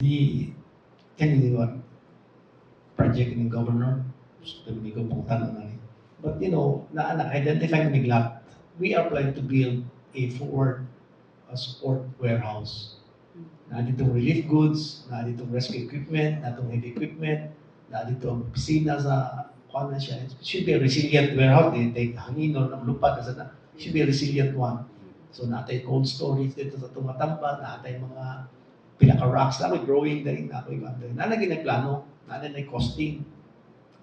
The kani what project ni governor, so hindi ko pangutana na ni. But na na-identify ni lot, we are planning to build a forward support warehouse. Naa ditong relief goods, naa ditong rescue equipment, naa ditong heavy equipment, naa dito ang opisina sa kuan na siya. It should be a resilient warehouse. They take hangin or lupad na sa na. It should be a resilient one. So naa tay cold storage dito sa Tumatamba, naa tay mga pila ka racks na ako'y drawing dali na ako'y kuan dali. Naa na plano, naa na costing.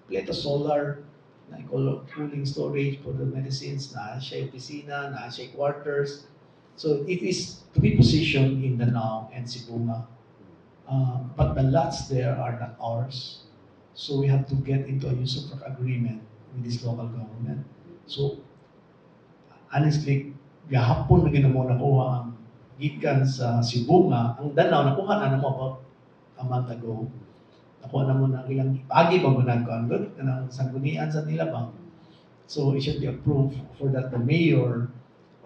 Kompleto solar, na cooling storage for the medicines, naa siya opisina, naa siya quarters. So it is to be positioned in Danao and Sibonga. But the lots there are not ours. So we have to get into a usufruct agreement with this local government. So honestly, gahapon na gyud namo nakuha ang gikan sa Sibonga, ang Danao nakuha na namo about a month ago. Nakuha na mo na ang ilang agi ba mo nagkuan gud kanang sanggunian sa nila ba. So it should be approved for that the mayor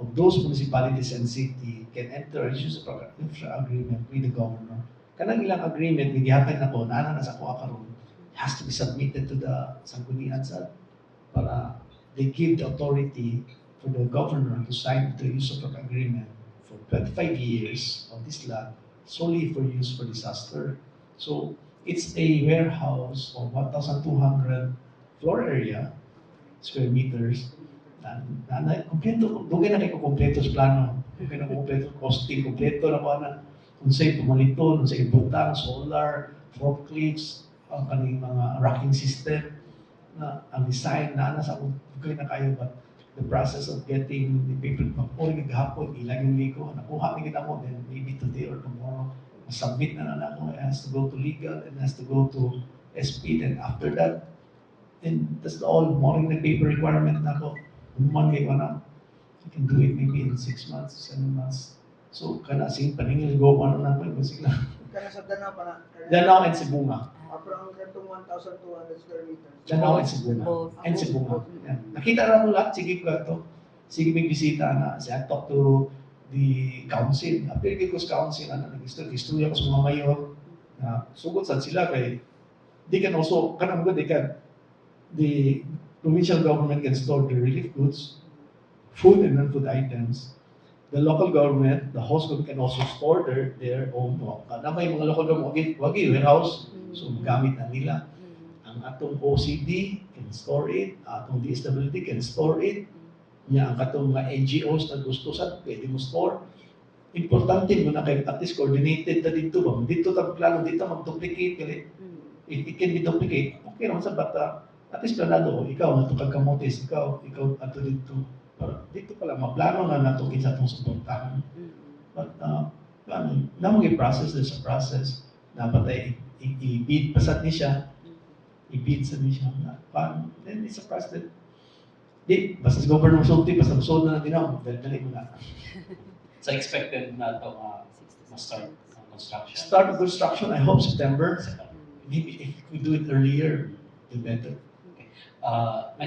of those municipalities and city can enter a usufruct agreement with the governor. Kanang ilang agreement nga gihatag nako, naa na sa akoa karon, has to be submitted to the sanggunian sa para they give the authority for the governor to sign the usufruct agreement for 25 years of this lot solely for use for disaster. So it's a warehouse of 1,200 floor area, square meters. Na kompleto, dugay na kay ko kompleto sa plano. Dugay na ko kompleto, costing, kompleto na ko na unsay pamaliton, unsay ibutang, solar, forklifts, ang kaning mga racking system na ang design na sa akong dugay na kayo, but the process of getting the paper pag gahapon ilang yung liko nakuha ni kita mo, then maybe today or tomorrow submit na na ako. It has to go to legal and has to go to SP. Then after that, then that's the all mo na paper requirement na ako human kay ko na I can do it maybe in 6 months, 7 months. So kana sige paningil go ano na ko basig lang. Kana sa Danao pa na. Danao and Sibonga. Ah, pero ang katong 1,200 square meters. Danao and Sibonga. Both. And Sibonga. Yeah. Nakita ra mo lahat, sige ko ato. Sige may bisita na. Siya talk to the council. Apil ko sa council ana nag-istorya, istorya ko sa mga mayor na sugot sad sila kay they can also kanang good, they can the provincial government can store the relief goods, food and non-food items. The local government, the host government can also store their own. Kana may mga local government wagi wagi warehouse, so gamit na nila. Ang atong OCD can store it, atong DSWD can store it. Nya ang katong mga NGOs na gusto sad pwede mo store. Importante mo na kay at least coordinated na dito ba. Dito ta plano dito mag-duplicate kali. If it can be duplicate, okay naman sa bata. At least planado, ikaw nato kag Camotes, ikaw ato dito. Para dito pala maplano na nato kinsa atong suportahan. But ano, namo process, there's a process. Dapat ay i-bid pa sad ni siya, i-bid sad ni siya. Na, paano? Then it's a process that di, basta sa governor sulti, basta musulod na natin ako, dali mo na. So expected na ito ma-start ang construction? Start of construction, I hope September. Maybe if we do it earlier, the better. My